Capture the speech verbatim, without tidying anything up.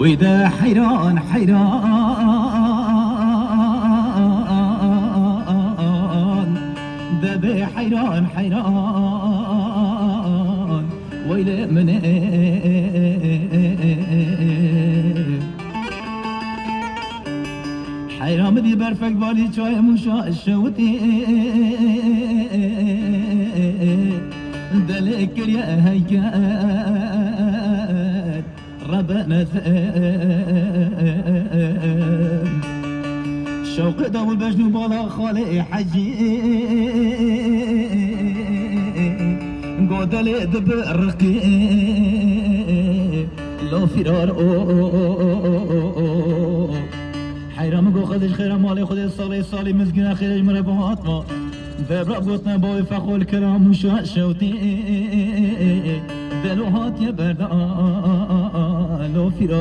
Wî de heyran heyran, de bê heyran heyran, weylê min ê. Heyran min dî berfek valî çayê Mûşa şewitî, delê kiriye heykel. Rebe nezim. Şewqê dawul bejn û bala xalê hecî. Godelê dibi riqî. Lo firar o. Heyra min go xwe dij xêra malê xwe dê salê salî mizgîna xêrê ji min re bihatma. Devra gotine bavê fexol kira Mûşa şewtî. Delo hatiye berda lo firar